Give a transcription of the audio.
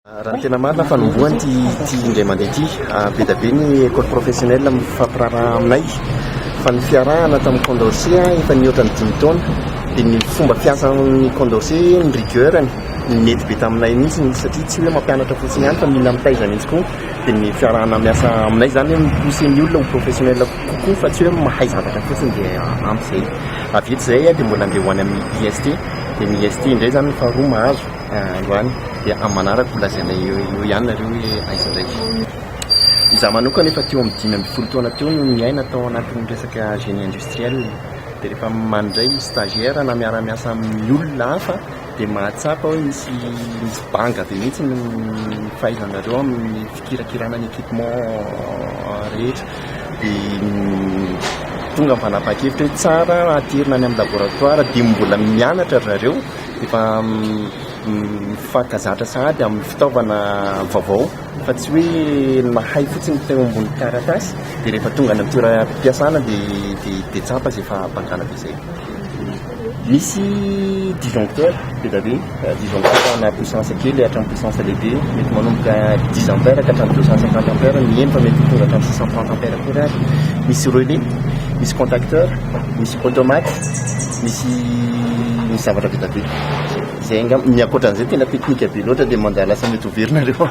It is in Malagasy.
Raha ny tena marina, fanombohany ity ity indray mandeha ity. Be dia be ny école professionnelle mifampiraharaha aminay fa ny fiarahana tamin'ny Condorcet efa nihoatra ny 5 taona. Dia ny fomba fiasan'ny Condorcet, ny rigueur-ny, nety be taminay mihitsy satria tsy hoe mampianatra fotsiny ihany fa mila mitaiza mihitsy koa. Dia ny fiarahana miasa aminay izany hoe mi-pousser ny olona ho professionnel kokoa fa tsy hoe mahay zavatra fotsiny dia ampy izay. Avy eto izay dia mbola andeha ho any amin'ny IST. Dia ny IST indray izany ny faharoa mahazo androany. Dia amin'ny manaraka ho lazainay eo eo ihany nareo hoe aiza indray. Izaho manokana efa teo amin'ny 15 taona teo no niaina tao anatin'ny resaka génie industriel. Dia rehefa mandray stagiaire na miara-miasa amin'ny olona hafa dia mahatsapa hoe misy misy banga be mihitsy ny fahaizanareo amin'ny fikirakirana ny équipement rehetra. Dia tonga ny fanapahan-kevitra hoe tsara aterina any amin'ny laboratoire dia mbola mianatra ry zareo efa mifankazatra sahady amin'ny fitaovana vaovao fa tsy hoe mahay fotsiny teo ambony taratasy dia rehefa tonga any amin'ny toeram-piasana dia dia tsapa izay fahabangana be izay. Misy disjoncteur be dia be, disjoncteur na puissance kely hatramin'ny puissance lehibe, mety manomboka 10 ampères ka hatramin'ny 250 ampères, miheno fa mety ho tonga hatramin'ny 630 ampères akory ary. Misy relais, misy contacteur, misy automate, misy misy zavatra be dia be. Izay angamba, ny ankoatran'izay tena teknika be loatra dia mandeha lasa mety ho very nareo.